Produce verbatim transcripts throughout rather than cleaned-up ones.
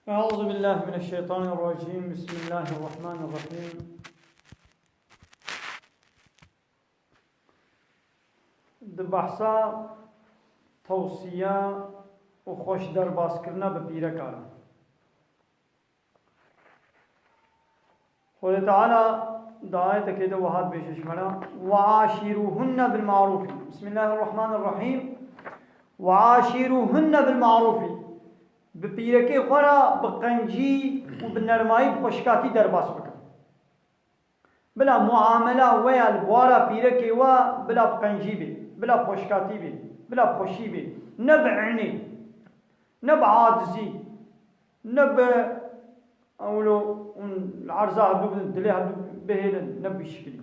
أعوذ بالله من الشيطان الرجيم. بسم الله الرحمن الرحيم. Di behsa tewsiya û xweş derbaskirina bi pîreka re. Xwedê Teala di ayetekê de wiha dibêje ji me re, "وعاشروهن بالمعروف." بسم الله الرحمن الرحيم. "وعاشروهن بالمعروف." Bi pîrekê xwe re bi qencî û bi nermayî, bi xweşikatî derbas bikin. Bila muamela we ya li bawara pîrekê we bila bi qencî bê, bila bi xweşikatî bê, bila bi xweşî bê. Ne bi inê, ne bi acizî, ne bi ewlo hûn li erza hevdû bidin, dilê hevdû bihêlin, ne bi şikilî.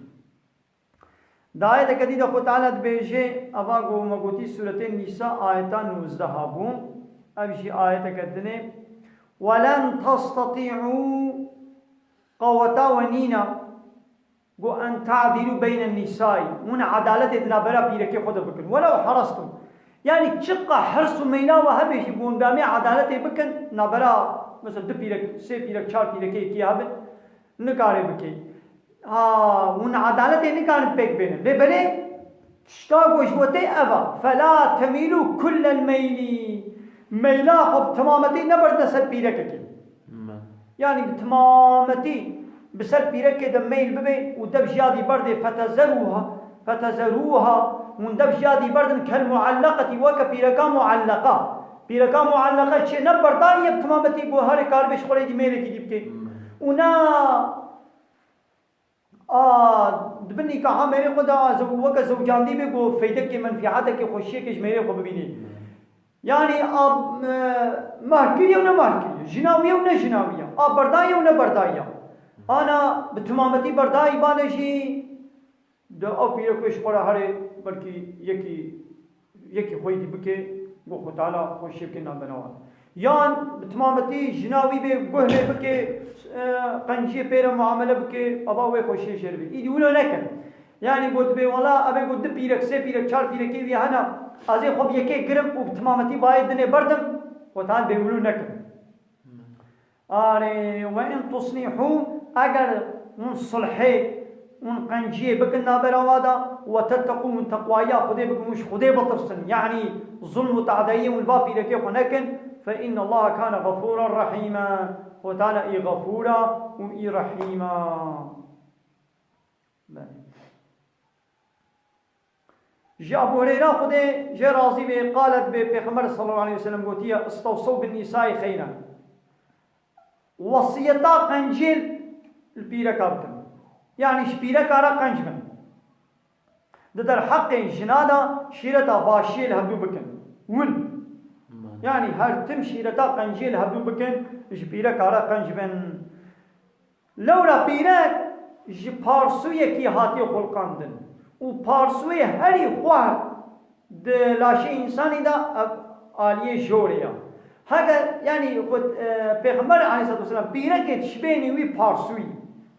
Di ayeteke dî de Xwe Teala dibêje, eva ku me gotî Sûretê Nîsa ayeta nûzdeh bû, ev jî ayeteke din e. "ولن تستطيعوا" Qaweta we nîne, go, "en ta'dilu beyne nisai." Hûn edaletê di navbera pîrekê xwe de bikin. "Welew harastum." Yani çiqa hirs û meyla we hebe jî, go, "Hûn demê edaletê bikin, navbera, mesela, du pîrek, sê pîrek, çar pîrekê yekê hebin, nikare bikey." Ha, hûn edaletê nikarin pêk bênin. Lê belê, tişta ku ji we tê ev e. "Fela temîlu kullel meyli." Meyla xwe bi timametî neberdine ser pîrekekê. Me. Yani bi timametî bi ser pîrekê de meyl bibe û dev ji ya dî berdê, "fetezeruha, fetezeruha." Hûn dev ji ya dî berdin, "kel muallaqetî", weke pîreka muallaqa. Pîreka muallaqa çê ne berdayî ye bi timametî, ku herê karibê ji xwe rê dî mêrekî dî bike. Me. Û ne A, di bin nîkaha mêrê xwe de a zew-, weke zewcandî bê ku feydekê, menfîetekê, xweşiyekê ji mêrê xwe bibînî. Yani a, e, meh kiriye û ne meh kiriye, jina wî ye û ne jina wî ye, a berdayî ye û ne berdayî ye. Ana bi timametî berdayî bane jî, di ew pîrek wê ji xwe re herê belkî yekî yekî xweyî dî bike, go Xwe Teala xweşiyê bike navbera wan. Yan bi timametî jina wî bê guh lê bike, e, qenciyê pê re muamele bike, ava wê xweşiyê jê re bê. Îdî wilo nekin. Yani go dibê wela, evê go du pîrek, sê pîrek, çar pîrekê wî hene, ez ê xwe bi yekê girim û bi timametî bayê dinê berdim, Xwe Teala bê wilo nekin. Arê, "ve in tuslihû", eger hûn sulhê, hûn qenciyê bikin navbera wa de, "ve tetteqû", hûn teqwaya Xwedê bikin, hûn ji Xwedê bitirsin, yanî zulm û tadayiyê hûn va pîrekê xwe nekin, "fe innallaha kane xefûran rehîma", Xwe Teala î xefûr e û î rehîm e. Belê. Ji Abu Hureyra Xwedê jê razî bê, qalet bê, Pêxember sallallahu aleyhi ve sellem gotiye, "Istewsew bin nisai xeyra." Wesiyeta qencê li pîreka bikin. Yani ji pîreka re qenc bin. Di derheqê jina de şîreta başiyê li hevdû bikin. Win. Yani her tim şîreta qenciyê li hevdû bikin, ji pîreka re qenc bin. Lewra pîrek ji parsûyekî hatiye xulqandin û parsûyê herî xwar di laşê însanî de ev aliyê jorê ya. Heger, yanî, xwe, e, Pêxember aleyhisselatu vesselam pîrekê dişibênî wî parsûyî,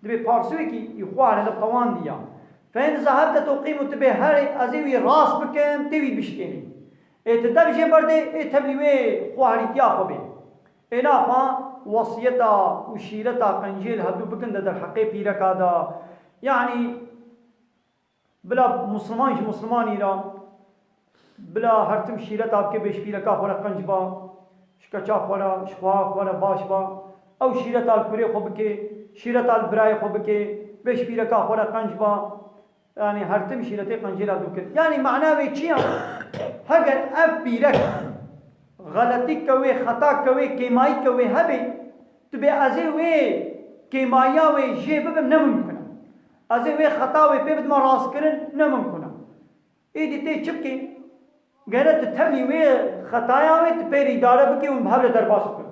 dibê parsûyekî î xwar e, li qewandî ya. Fe in zehebte tuqîmû, tu bê herê, ez ê wî rast bikim, tê wî bişkênî. Ê tu dev jê berdê, ê tevlî wê xwahrîtiya xwe bê. Ê naxwe wesiyeta û şîreta qenciyê li hevdû bikin de derheqê pîreka de. Yanî bila Musliman ji Muslimanî re, bila her tim şîreta bike bê ji pîreka xwe re qenc ba, ji keça xwe re, ji xweha xwe re baş ba. Ew şîreta li kurê xwe bike, şîreta li birayê xwe bike, bê ji pîreka xwe re qenc ba. Yani her tim şîretê qencê la dû kir. Yani mana wê çi ya? Heger ev pîrek xeletî kewê, xeta kewê, kêmayî kewê hebê, tu bê ez ê wê kêmayiya wê jê bibim, ne mimkun e. Ez ê wê xeta wê pê bidime rastkirin, ne mimkun e. Êdî tê çi bikê? Gere tu tevlî wê xetaya wê tu pê re îdare bikê û bi hev re derbas bikin.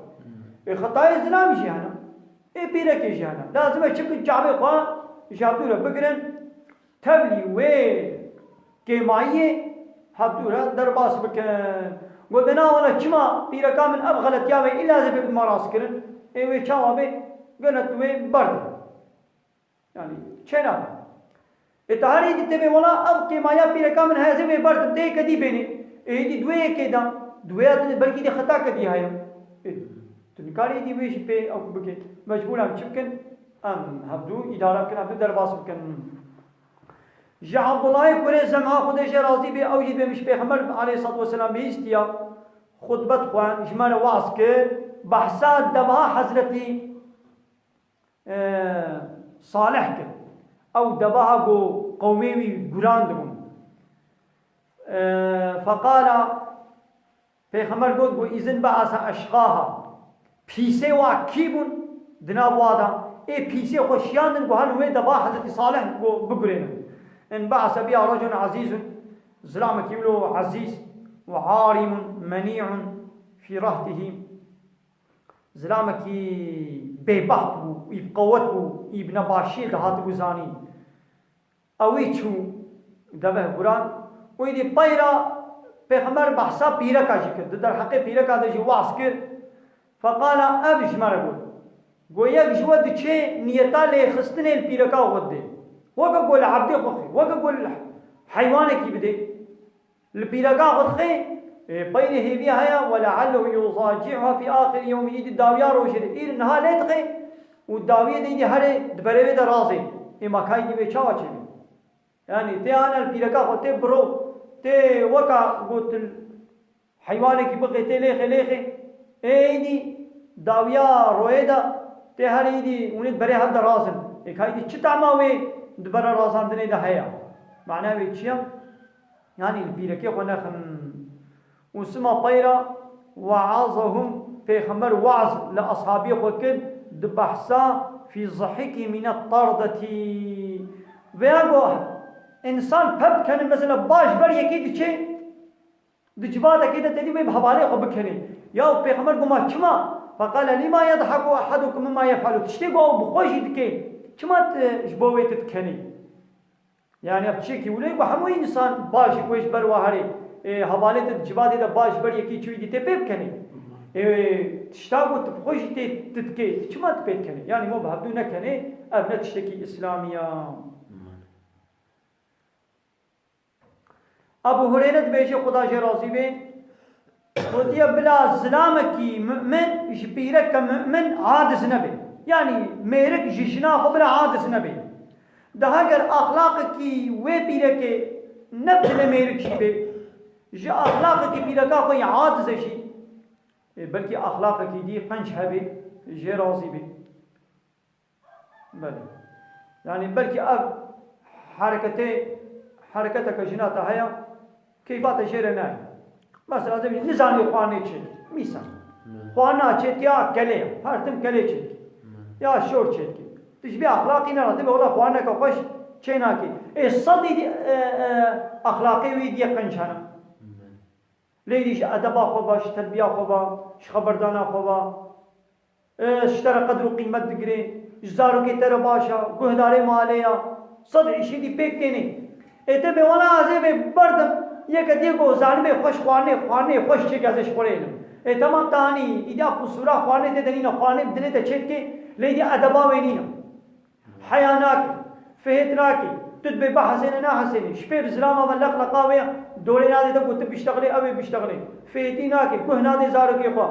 Ê xetayê zilamî jî hene. Ê pîrekê jî hene. Lazim e çi bikin, çavê xwe ji hevdû re bigirin. Tevlî wê kêmayiyê hevdû re derbas bikin. Got, "Bê na wele çima pîreka min ev xeletiya wê îla ez ê pê bidime rastkirin?" Ê wê çawa bê? Gene tu wê berdin. Yani çênabe. Ê te her êdî tê bê wela ev kêmaya pîreka min heye, ez ê wê berdim, tê yeke dî bênê. Ê êdî di wê yekê de Di wê ya din belkî dê xeta kedî heye. Ê, tu nikarî dî wê jî pê ew bikê. Mecbûr em çi bikin? Em hevdû îdare bikin, hevdû derbas bikin. Ji Abdullahê kurê Zem'a Xwedê jê razî bê, ew jî dibê min ji Pêxember aleyhissalatu vesselam bihîstiya, xutbe dixwend, ji me re waz kir, behsa deveha Hezretî, e, Salih kir. Ew deveha ku qewmê wî guran dibûn. E, feqala, Pêxember got, got, "Îzin bi'asa eşqaha." Pîsê wa kî bûn? Di nav wa de. Ê pîsê xwe şiyandin, got, "Hel wê deva Hezretî Salih, got, bigurênin." In bi'asa biha racun azîzun. Zilamekî wilo ezîz û arimun menî'un fî rahtihî. Zilamekî bêbext bû, î bi qewet bû, î bi nebaşiyê dihatibû zanîn. Ewî çû deveh guran û îdî peyra Pêxember behsa pîreka jî kir. Di derheqê pîreka de jî waz kir. Feqala ev ji me re got. Got yek ji we diçê niyeta lêxistinê li pîreka xwe didê. Weke ku li ebdê xwe xê, weke ku li heywanekî bidê. Li pîreka xwe dixê, ê, peynê hêviya heye, "Weleallehu yuzaci'uha fî axiri yewmî", îdî dawiya rojê de, îr niha lê dixê û dawiyê de îdî herê di berê wê de razê. Ê, ma ka îdî wê çawa çêbê? Yanî tê ana li pîreka xwe, tê biro, tê weka gotin heywanekî bixê, tê lêxê lêxê. Ê, îdî dawiya royê de, tê herê îdî hûn ê di berê hev de razin. Ê, ka îdî çi tema wê di bera razandinê de heye? Mana wê çi ye? Yanî li pîrekê xwe nexin. Û sima peyra we'azehum, Pêxember waz li ashabiyê xwe kir, di behsa fî zihikî mîne tardetî. Veya go însan pep dikene, mesela baş ber yekî diçe, di civatekê de tedî wê bi hevalê xwe bikenê. Ya Pêxember goma çima? Feqale lima yedheku ehadukum mimma yef'alu. Tiştê go ew bi xwe jî dike. Çima tu ji bo wê tu dikenê? Yani ev tiştekî wilo ye ku hemû însan baş ji ku ji ber wa herê, e, hevalê te di civadê de baş ji ber yekî çûyî dî tê pê bikenê. E, tişta ku tu bi xwe jî tê tu dikê, tu çima tu pê dikenê? Yani mo bi hevdû nekenê, ev ne tiştekî îslamî ya. Ebu Hureyre dibêje, Xuda jê razî bê, Gotiye, bila zilamekî mu'min ji pîreke mu'min aciz nebe. Yanî mêrik ji jina xwe bila aciz nebe. Di heger axlaqekî wê pîrekê ne bi dilê mêrik jî be, ji axlaqekî pîreka xwe yê aciz e jî, e, belkî axlaqekî dî qenc hebe, jê razî be. Belê. Yanî belkî ev hereketê, hereketeke jina te heye, keyfa te jê re nayê. Mesela, dibî nizanî xwarinê çêdikî. Mîsal. Xwarina çêdikî ya kelê ye. Her tim kelê çêdikî. Ya şor çêdikî. Tu ji vê exlaqî nera, dibê wela xwarineke xweş çênakî. Ê sedî dî, e, e, exlaqê wî dî qenc hene. Lê dî ji edeba xwe ve, ji terbiya xwe ve, ji xeberdana xwe ve, e, ji te re qedr û qîmet digire, ji zarokê te re baş e, guhdarê malê ye, sed îşê dî pêk têne. Ê te bê wela ez ê vê berdim, yeke dî ku zanibê xweş xwarinê, xwarinê xweş çêke ez ê ji xwe re hêlim. Ê temam te anî, îdî ev qusûra xwarinê tê de nîne, xwarinê bi dilê te çêdike, lê dî edeba wê nîne. Heya nake, fihêt nake, tu dibê bihesêne nahesêne, ji pêr zilama ve leqleqa wê dorê nadê te ku tu biştexilê, ew ê biştexilê. Fihêtî nake, guh nadê zarokê xwe.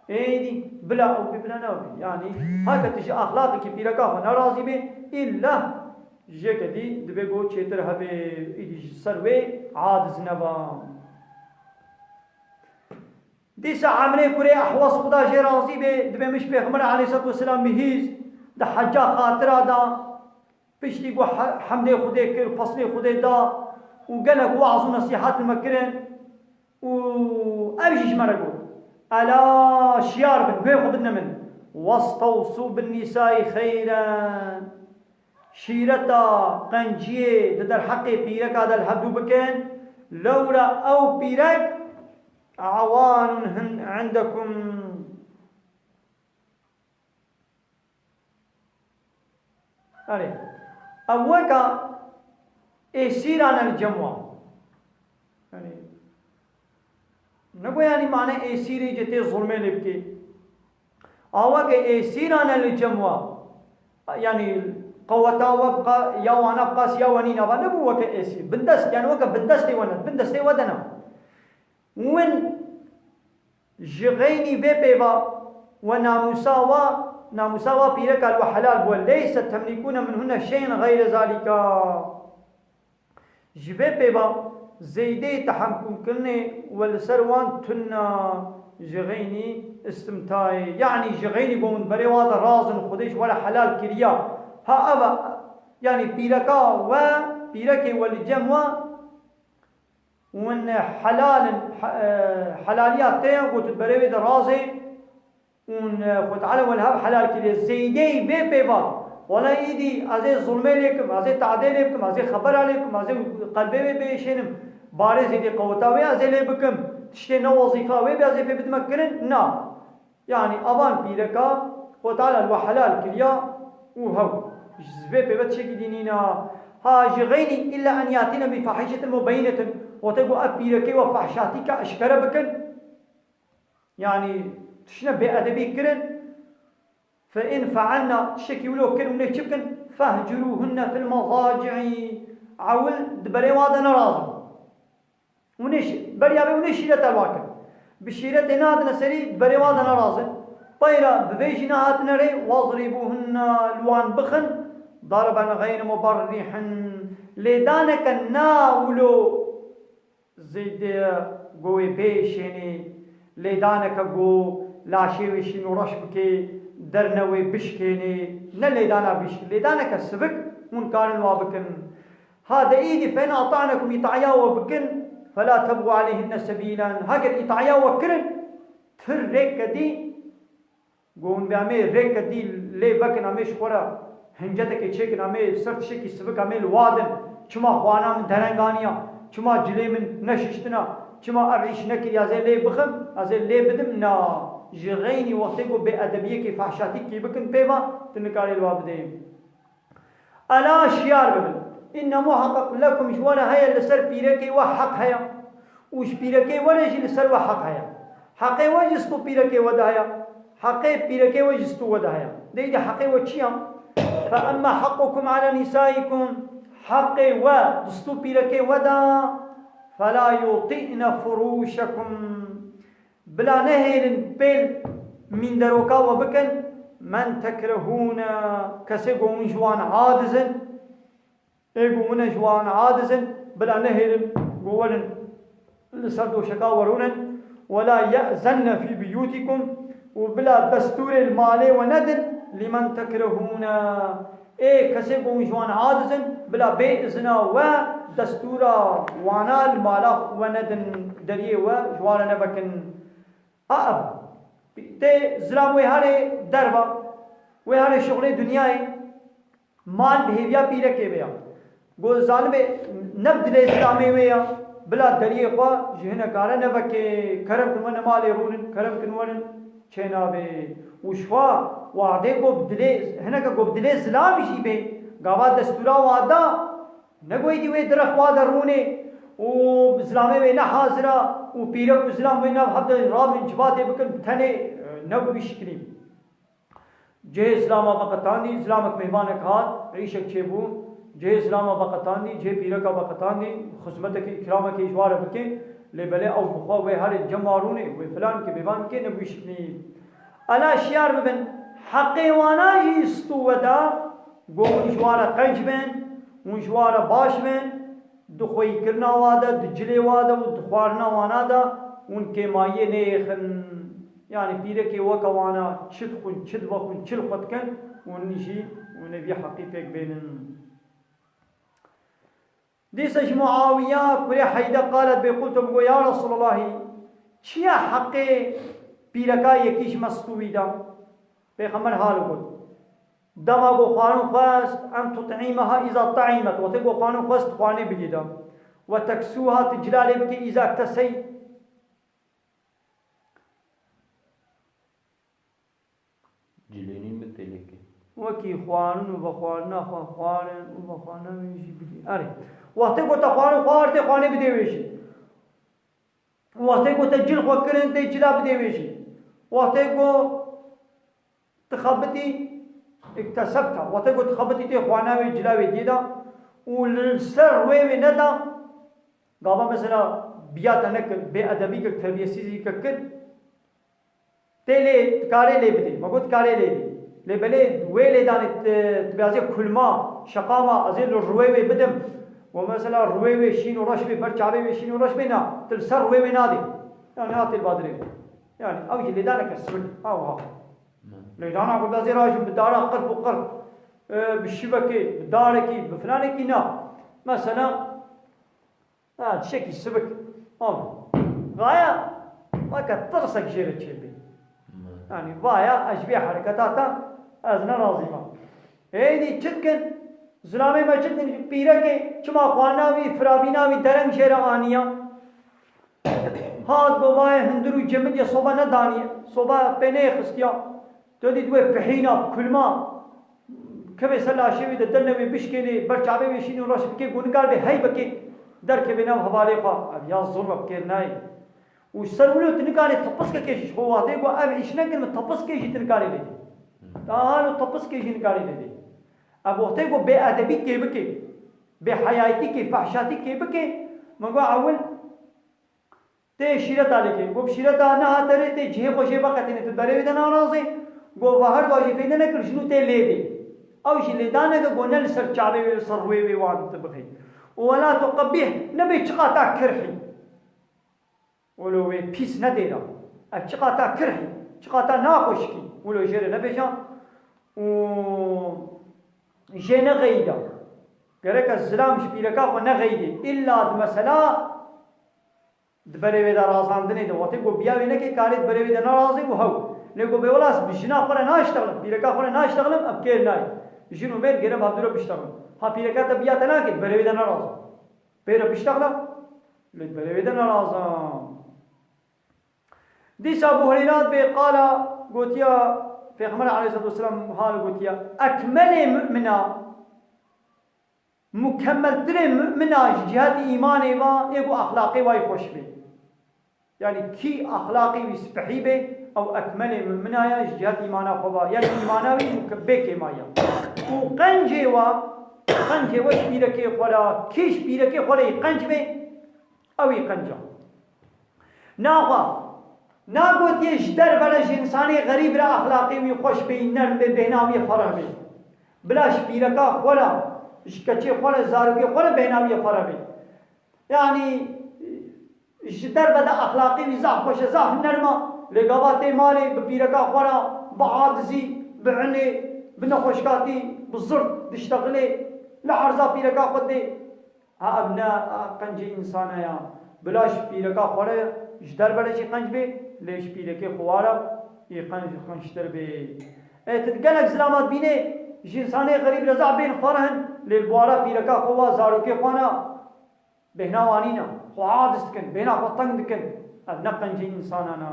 Êdî, bila ew bê, bila ne ew bê. Yanî, heke tu ji axlaqekî pîreka xwe nerazî bê, îlla jêke dî dibê ku çêtir hebe, îdî ji ser wê aciz neba. Dîsa Emrê kurê Ehwas, Xuda jê razî bê, dibê min ji Pêxember aleyhisselatu vesselam bihîst, di heca xatira da, piştî ku he-, hemdê Xwedê kir, peslê Xwedê da û gelek waz û nesîhat li me kirin û ev jî ji me re got, Ela şiyar bin, guhê xwe bidine min. Westewsû bin nîsayî xeyren. Şîreta qenciyê di derheqê pîreka de li hevdû bikin, lewra ew pîrek ewanun hin-, indekum. Erê, ew weka êsîran e li cem wan. Yanî, ne ku yanî mane êsîrê cê tê zulmê lê bikê. Aweke êsîran e li cem wa. Yanî qeweta we bi qa-, ya wana bi qas ya we nîna va, nebû weke êsîr. Bindest, yanî weke bindestê we ne, bindestê we de ne. Win Ji xeynî vê pêva we namûsa wa, namûsa wa pîreka li we helal bû. Leyse temlîkûne minhunne şey'en xeyre zalîka. Ji vê pêva zêdeyê tehemkûnkirinê we li ser wan tune, ji xeynî istimtayê. Yanî ji xeynî ku hûn berê wa de razin, Xwedê ji we re helal kiriya. Ha ev e, yanî pîreka we, pîrekê we li cem we, hûn helal in, he-, e, helaliya te ye, ku tu berê wê de razê, û, e, Xwe Teala we li hev helal kiriye. Zêdeyî vê pêva, wela îdî ez ê zulmê lê bikim, ez ê tadê lê bikim, ez ê xebera lê bikim, ez ê qelbê wê biêşênim, barê zêdê qeweta wê ez ê lê bikim, tiştê ne wezîfa wê bê ez ê pê bidime kirin, na. Yanî avan pîreka Xwe Teala li we helal kiriya û hew. Ji vê pêve tiştekî dî nîna. Ha ji xeynî illa en yatîne bi fahîşetin mubeynetin. Wextê ku ev pîrekê we fahşatîka eşkere bikin, yanî tiştine bêedebî kirin. Fe in fealna, tiştekî wilo kir, hûn ê çi bikin? Fehcurûhunne fil mezaci'i. Ewil di berê wa de nerazin. Hûn ê şi-, beriya vê hûn ê şîrete li wa kin. Bi şîretê nehatine serî, di berê wa de nerazin. Peyra bi vê jî nehatine rê, wazribûhunne, li wan bixin, darben xeyr muberrihin. Lêdaneke na wilo zêde go wê bêşênê, lêdaneke go laşê wê şîn û reş bikê, derne wê bişkênê, ne lêdana bîşk, lêdaneke sivik hûn karin wa bikin. Ha de îdî fe in ata'nekum, îtaya we bikin, fela tebxu aleyhinne sebîlen. Heger îtaya we kirin, tir rêke dî, Go hûn bê em ê rêke dî lê vekin, em ê ji xwe re hincetekê çêkin, em ê ser tiştekî sivik em ê li wa din. Çima xwana min dereng aniya? Çima cilê min neşiştina? Çima ev îş nekiriya? Ez ê lê bixim, ez ê lê bidim? Na. Ji xeynî wextê ku bêedebiyekê, fehşatîkê bikin pê ve, tu nikarî li wa bidê. Ela şiyar bibin. Înne muheqeq lekum, ji we re heye, li ser pîrekê we heq heye. Û ji pîrekê we re jî li ser we heq heye. Heqê we ji stû pîrekê we de heye. Heqê pîrekê we ji stû we de heye. Deydê heqê we çi ya? Fe emme hequkum ala nisaikum. Heqê we di stû pîrekê we de. Fela yuti'ne furuşekum. Bila nehêlin pêl mînderoka we bikin, men tekrehûne, kesê ku hûn ji wan aciz in, ê ku hûn ji wan aciz in, bila nehêlin ku werin li ser doşeka we rûnin, wela ye'zenne fî biyûtîkum, û bila destûrê li malê we nedin, lîmen tekrehûne, Ê kesê ku hûn ji wan aciz in, bila bê izina we destûra wana li mala we nedin, deriyê we ji wan re nevekin. A ev tê zilam wê herê derva, wê herê şixulê dinyayê, mal bi hêviya pîrekê be ya. Go zanibê ne bi dilê zilamê wê ya, bila deriyê xwe ji hineka re nevekê, kerem kin wene malê rûnin, kerem kin werin. Çênabê. Û ji xwe wadê ku bi dilê, hineke ku bi dilê zilamî jî bê, gava destûra wa da, ne goyî dî wê direk wa de rûnê û zilamê wê ne hazir a û pîrek û zilam wê nav hev de rabin civatê bikin bi tenê, e, ne bi wî şikilî. Cihê zilama veqetandî, zilamek mêhmanek hat, îşek çêbû, cihê zilama veqetandî, cihê pîreka veqetandî, xizmetekê, îkramekê ji wa re bike, lê belê ew bi xwe wê herê cem wa rûnê, wê filan bike, bêvan bike, ne bi wî şiklî. Ela şiyar bibin, heqê wana jî stû we da, go hûn ji wa re qenc bin, hûn ji wa re baş bin, di xweyîkirina wa de, di cilê wa de û di xwarina wana de hûn kêmayiyê neyêxin. Yanî pîrekê weke wana çi dixwin, çi divexwin, çi li xwe dikin, hûn jî hûn ê vî heqî pêk bênin. Dîsa ji Muawiya kurê Heyde qalet bê qultu, min got, ya Resulallahî, çi ye heqê pîreka yekî ji me stû wî da? Pêxember halo got. Dema ku xwarin xwest, en tut'imeha îza ta'imet, wextê ku xwarin xwest, xwarinê bidî de. Ve teksûha, tu cila lê bikî, îza ikteseyt. Cilênî min tê lê kir. Wekî xwarin û vexwarina xwe xwarin û vexwarina wê jî bidî. Erê. Wextê ku te xwarin xwar, tê xwarinê bidê wê jî. Wextê ku te cil xwe kirin, tê cila bidê wê jî. Wextê ku tu xebitî, iktesebta. Wextê ku tu xebitî, tê xwana wê, cila wê diyê da û li ser rûyê wê neda, gava mesela biya te nekir, bêedebî kir, terbiyesîzî kir, kir, Tê lê, dikarê lê bidê. Me got dikarê lê bidê. Lê belê wê lêdanê tu, tu bêazê kulma, şeqama, ez ê li rûyê wê bidim. We mesela rûyê wê şîn û reş bê, ber çavê wê şîn û reş bê, na. Tu li ser rûyê wê nadê. Yani ha tê li badirê. Yani ew jî lêdaneke sivik. Ha wiha. Lêdana ku bêazê rajin bi dara qirp û qirp, e, bi şivekê, bi darekî, bi filanekî na. Mesela, ha, tiştekî sivik. Ama gaya weke tirsek jê re çêbê. Yani vaya ez ji vê hereketa te ez ne razî me. Êdî çi dikin? Zilamê me çi dikin? Pîrekê çima xwarina wî, firabîna wî dereng jê re aniya? Hat govayê hundir û cemidê soba nedaniye. Soba pê neyê xistiya. Tu dît wê pihîna, kulma. Kevê ser laşê wî de dilne wê bişkênê, ber çavê wê şîn û reş bikê, ku nikaribê hey bikê, derkevê nav hevalê xwe. Ev ya zor ve bi kêr nayê. Û ser wilo tu nikarê tepiskekê ji xwe wadê ku ev îş nekin, min tepiskê jî tu nikarê lê dê. Ta halo tepiskê jî nikarê lê dê. Ev wextê ku bêedebî kê bikê, bêheyayîtî kê, fehşatî kê bikê, min got ewil Tê şîreta lêkê. Got, şîreta nehate rê, tê cihê xwe jê veqetîne, tu berê wê de narazê. Got, va her dua jî fêde nekir, ji nû tê lê dê. Ew jî lêdaneke, got, ne li ser çavê wê, li ser rûyê wê wan tu bixî. Û wela tu qebîh nebê, çiqa ta kirhî. Welo wê pîs nedê ra. Ev çiqa ta kirhî, çiqa ta naxweşikî. Welo jê re nebêja. Û jê nexeyîda. Gerek ez zilam ji pîreka xwe nexeyîdê. Îlla di mesela Di berê wê de razandinê de, wextê ku biya wê nekê, karê di berê wê de nerazê û hew. Lê ku bê wela ez bi jina xwe re naştexlim, pîreka xwe re naştexlim, ev kêr nayê. Jin û mêr gere bi hevdû re biştexlin. Ha pîreka te biya te nakê, di berê wê de nerazin. Pê re biştexle, lê di berê wê de nerazin. Dîsa Abu Hureyra bê qala gotiya, Pêxember aleyhisselatu vesselam hal gotiya, ekmelê mumina, Mukemmeltirê mumina ji cihetî îmanê ve ê ku exlaqê wayî xweş bê. Yanî kî exlaqê wî spehî bê, ew ekmelê mumina ye ji cihetî îmana xwe ve. Yanî îmana wî muke-, bê kêma ye. Û qencê we, qencê we ji pîrekê xwe re, kî ji pîrekê xwe re yî qenc bê, ew yî qenc e. Naxwe, nagotiye ji derve re ji însanê xerîb re exlaqê wî xweş bê, nerm bê, bêhna wî fereh bê. Bila ji pîreka xwe re, ji keçê xwe re, zarokê xwe re bêhna wî fereh bê. Yanî, ji derve de exlaqê wî zaf xweş e, zaf nerm e. Lê gava tê malê bi pîreka xwe re, bi acizî, bi inê, bi nexweşkatî, bi zird diştexilê, li erza pîreka xwe dê. Ha ev ne, ha qencê însana ya. Bila ji pîreka xwe re ji derve re jî qenc bê, lê ji pîrekê xwe wa re yê qenc, qenctir bê. E, tu gelek zilama dibînê, ji însanê xerîb re zaf bên fereh in, lê li bawara pîreka xwe wa, zarokê xwe ne, bêhna wan nîne. Xwe aciz dikin, bêhna xwe teng dikin. Ev ne qencê însanan e.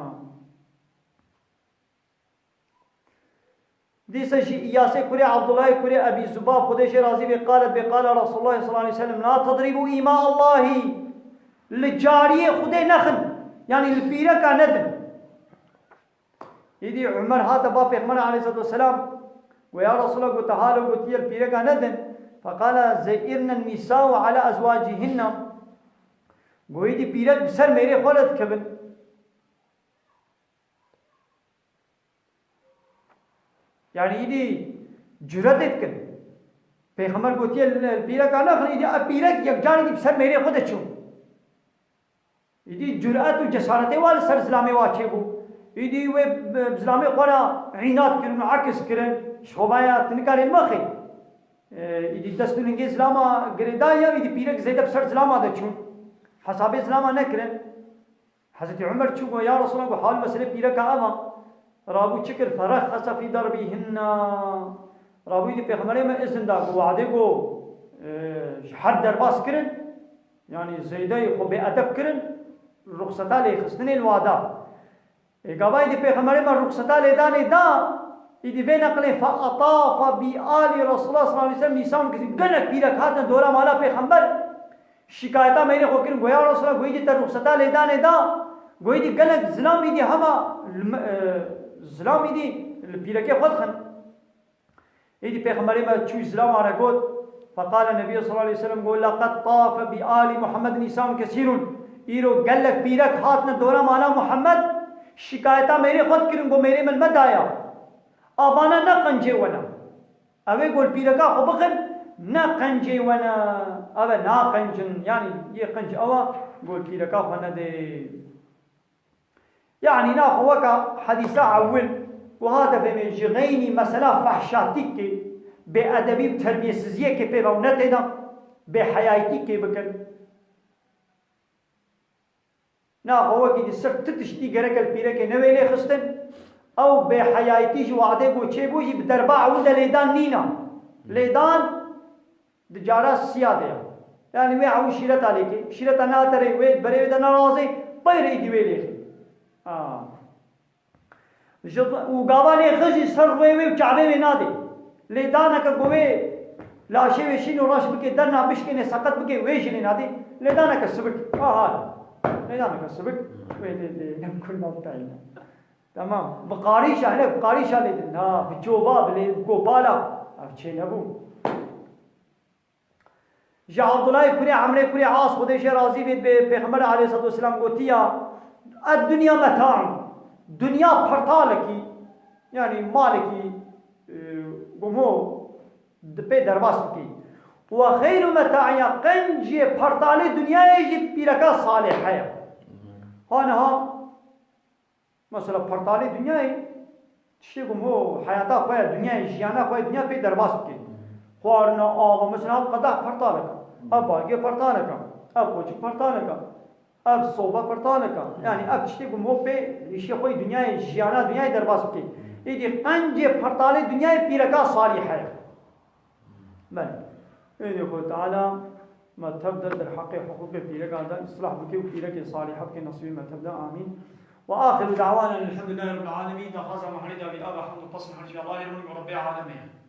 Dîsa jî Îyasê kurê Abdullahê kurê Ebî Zubab, Xwedê jê razî bê, qalet bê, qala Resulullah sallallahu aleyhi ve sellem, la tedrîbû îma Allahî, li cariyê Xwedê nexin, yanî li pîreka nedin. Îdî Umer hate ba Pêxember aleyhissalatu vesselam, got, ya Resulallah, got, halo gotiye li pîreka nedin. Feqala, zeirnen nisa'u ala ezwacihinna. Got, îdî pîrek bi ser mêrê xwe re dikevin. Yani îdî cüretê dikin. Pêxember gotiye, "Li pîreka nexin", îdî ev pîrek yek carî dî bi ser mêrê xwe de çû. Îdî cüret û cesaretê wa li ser zilamê wa çêbû. Îdî wê bi, bi zilamê xwe re înat kirin û ekis kirin. Ji xwe vaya tu nikarê li me xê. Îdî dest û lingê zilama girêdayî ya, îdî pîrek zêde bi ser zilama de çû. Hesabê zilama nekirin. Hezretî Umer çû got, "Ya Resulallah," got, "hal meselê pîreka eva." Rabû çi kir? "Ferexhese fî derbîhinna." Rabû îdî Pêxemberê me izin da, got, wadê got, e, ji her derbas kirin, yanî zêdeyê xwe bêedeb kirin, ruxseta lê xistinê li wa da. Ê gava îdî Pêxemberê me ruxseta lêdanê da, îdî vê neqilê, "Fe atafa bi alî Resulullah sallallahu aleyhi ve sellem nîsan", gelek pîrek hatin dora mala Pêxember, Şikayeta mêrê xwe kirin, got, "Ya Resulallah," got, "îdî te ruxseta lêdanê da." Got, "Îdî gelek zilam îdî hema li me, e, zilam îdî li pîrekê xwe dixin." Îdî Pêxemberê me çû zilama re got, feqale Nebî sallallahu aleyhi ve sellem got, "Leqed tafe bi alî Muhammed nîsan kesîrun." Îro gelek pîrek hatine dora mala Muhammed, Şikayeta mêrê xwe dikirin, got, mêrê min me daya. Avana ne qencê we ne. Ew ê got li pîreka xwe bixin, ne qencê we ne. Ev e naqencin, yanî yê qenc ew e, got li pîreka xwe nedê. Yanî naxwe weka hedîsa ewil ku hate fêmê ji xeynî mesela fehşatîkê, bêedebî û terbiyesiziyekê pê ve û ne tê de bêheyayîtîkê bikin. Naxwe wekî di sir ti tiştî gereke li pîrekê newê lê xistin. Ew bêheyayîtî ji wadê ku çêbû jî bi derba ew de lêdan nîna. Lêdan di cara siya de ye. Yanî wê ew şîreta lê kê. Şîreta nate rê wê, berê wê de nerazê, pey rê îdî wê lê xê. Ha. Ji, û gava lê xist jî ser rûyê wê û çavê wê nadê. Lêdaneke ku wê laşê wê şîn û reş bike, derna bişkêne, seqet bike, wê jî lê nadê. Lêdaneke sibik. Aha. Lêdaneke sibik. Wê lê, lê, nem kurna bidayîne. Tamam. Bi qarîşa, hele bi qarîşa lê din. Ha, bi çova, bi lê, bi kopala. Ev çê nebû. Ji Abdullah kurê Amrê kurê As, Xwedê jê razî bêt, bi Pêxember aleyhissalatu vesselam gotiya, "Ed-dunya meta'un." Dinya pertalekî, yanî malekî, e, gumho di pê derbas bikî. "Ve xeyru meta'iha", qencê pertalê dinyayê jî pîreka salih heye. Ha niha Mesela, pertalê dinyayê, tiştê ku ho heyata xwe ya, dinyayê, jiyana xwe ya, dinya pê derbas bike. Xwarina, ava, mesela, ev qedah pertalek e. Ev balgê pertalek e. Ev qoçik pertalek e. Ev soba pertalek e. Yani ev tiştê ku ho pê îşê xwe yê dinyayê, jiyana dinyayê derbas bike. Êdî qencê pertalê dinyayê pîreka salîhe ye. Belê. Êdî Xwedê Teala me tev de derheqê hiqûqê pîrekan de îslah bike û pîrekê salîhe bike nesîbê me tev de. Amîn. Ve axiru da'wana elhamdülillahi rabbil alemin. Daxwaza me herî da vî ava hemd û pesn her şey Allahê Rabbil alemîn.